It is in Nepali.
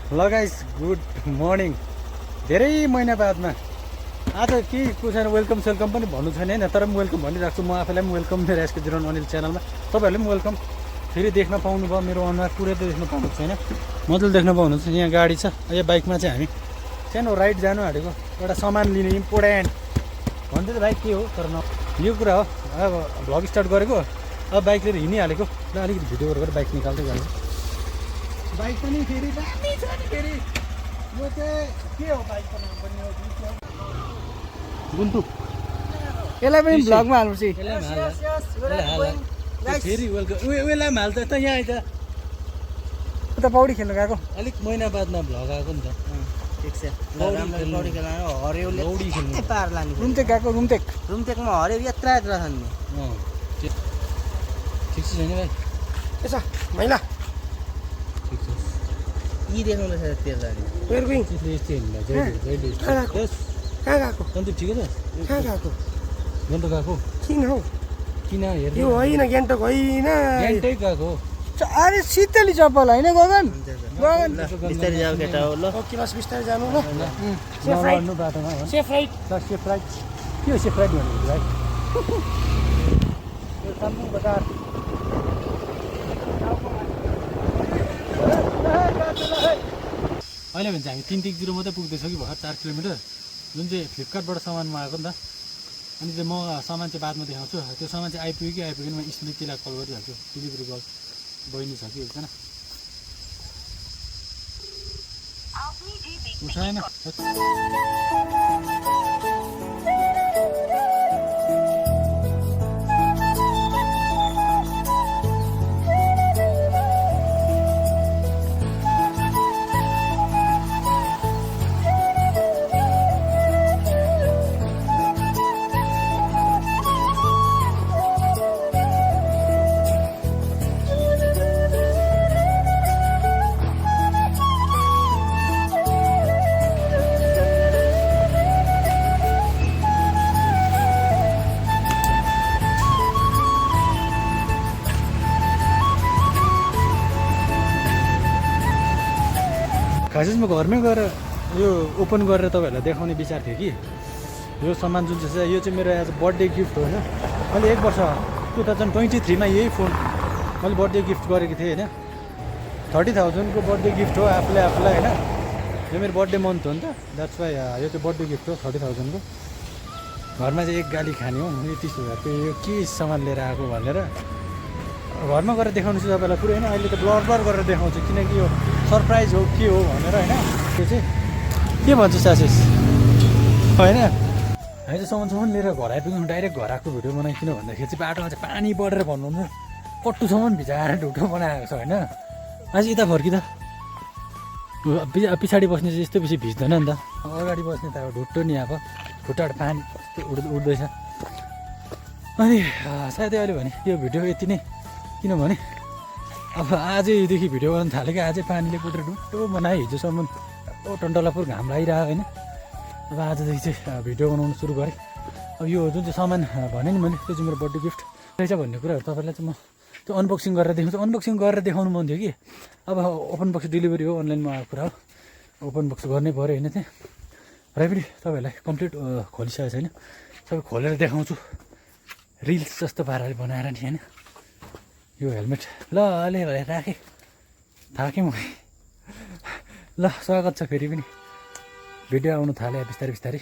ल गाइस गुड मर्निङ। धेरै महिना बादमा आज के को छैन, वेलकम सेलकम पनि भन्नु छैन होइन, तर पनि वेलकम भनिराख्छु। म आफैलाई पनि वेलकम मेरो एसके जिरोन अनिल च्यानलमा तपाईँहरूले पनि वेलकम। फेरि देख्न पाउनुभयो मेरो अनुहार पुरै त देख्न पाउनु छैन, मजाले देख्न पाउनुहुन्छ। यहाँ गाडी छ, यो बाइकमा चाहिँ हामी सानो राइड जानु आँटेको, एउटा सामान लिने इम्पोर्टेन्ट भन्दै त बाइक के हो, तर न यो कुरा हो। अब भ्लग स्टार्ट गरेको, अब बाइक लिएर हिँडिहालेको। ल अलिकति भिडियो गरेर बाइक निकाल्दै जान्छ। बाइक पनि फेरि दामी छ नि, फेरि यो चाहिँ के हो बाइकको नाम पनि हो गुन्तु। यसलाई पनि भ्लगमा हाल्नु चाहिँ फेरि वेलकम उयोलाई पनि हाल्छ त। यहाँ आइज उता पौडी खेल्नु गएको अलिक महिना बादमा भ्लग आएको नि त। पौडी खेल्नु पार लाने रुमटेक गएको। रुमटेकमा हरियो यत्रा यत्रा छन् नि। ठिक छ छैन भाइ? यसो मैला ठिक छ। यी देखाउँदैछ तेल जाने कहाँ गएको? अन्त ठिकै छ। कहाँ गएको? गान्तोक गएको? किन हौ? किन हेर्नु? यो होइन गान्तोक होइन, गान्तोक गएको। अरे शीतली चप्पल होइन गगन? गगन बिस्तारै जाऊ केटा हो। ल ओके बस बिस्तारै जानु ल। नलड्नु बाटोमा हो। Safe right. ल सेफ राइट। के हो सेफ राइट भनेको भाइ? यो काममा बजार अहिले भने चाहिँ हामी 3 मात्रै पुग्दैछौँ कि भर्खर 4 किलोमिटर, जुन चाहिँ फ्लिपकार्टबाट सामान मगाएको नि त। अनि चाहिँ म सामान चाहिँ बादमा देखाउँछु। त्यो सामान चाहिँ आइपुग्यो कि आइपुगेन म स्मृतिलाई कल गरिहाल्छु। डेलिभरी गर्ल बहिनी छ कि एकजना, उठाएन। खास म घरमै गएर यो ओपन गरेर तपाईँहरूलाई देखाउने विचार थियो कि यो सामान जुन चाहिँ छ यो चाहिँ मेरो एज बर्थडे गिफ्ट हो होइन। मैले 1 वर्ष 2023 मा यही फोन मैले बर्थडे गिफ्ट गरेको थिएँ होइन। 30,000 को बर्थडे गिफ्ट हो आफूलाई होइन। यो मेरो बर्थडे मन्थ हो नि त, द्याट्स वाइ यो चाहिँ बर्थडे गिफ्ट हो 30,000 को। घरमा चाहिँ एक गाली खाने हो, 30,000 यो के सामान लिएर आएको भनेर घरमा गएर देखाउनु चाहिँ तपाईँलाई पुरै होइन। अहिले त ब्लर गरेर देखाउँछु किनकि यो सरप्राइज हो के हो भनेर होइन। त्यो चाहिँ के भन्छ सासेस होइन। हामी चाहिँ सामानसम्म लिएर घर आइपुग्नु, डाइरेक्ट घर आएको भिडियो बनाइकिन भन्दाखेरि चाहिँ बाटोमा चाहिँ पानी बढेर भन्नु कट्टुसम्म भिजाएर ढुटो बनाएको छ होइन। अझै यता फर्किँदा पछाडि बस्ने चाहिँ यस्तो बेसी भिज्दैन नि त, अगाडि बस्ने त अब ढुट्टो नि अब खुट्टाबाट पानी उठ्दैछ। अनि सायदै अहिले भने यो भिडियो यति नै, किनभने अब आजैदेखि भिडियो गर्न थालेको, आजै पानीले कुटेर ढुट्टो बनायो। हिजोसम्म टन्टलापुर घाम लागिरहेको होइन। अब आजदेखि चाहिँ भिडियो बनाउनु सुरु गरेँ। अब यो जुन चाहिँ सामान भने नि मैले त्यो चाहिँ मेरो बर्थडे गिफ्ट रहेछ भन्ने कुराहरू तपाईँलाई चाहिँ म त्यो अनबक्सिङ गरेर देखाउँछु। अनबक्सिङ गरेर देखाउनु मन थियो कि अब ओपन बक्स डेलिभरी हो, अनलाइनमा आएको कुरा हो, ओपन बक्स गर्नै पऱ्यो होइन। त्यहाँ र पनि तपाईँहरूलाई कम्प्लिट खोलिसकेको छैन, सबै खोलेर देखाउँछु रिल्स जस्तो पाराले बनाएर नि होइन। यो हेलमेट ल अलि राखेँ, थाकेँ म। ल स्वागत छ फेरि पनि, भिडियो आउनु थाल्यो बिस्तारै बिस्तारै।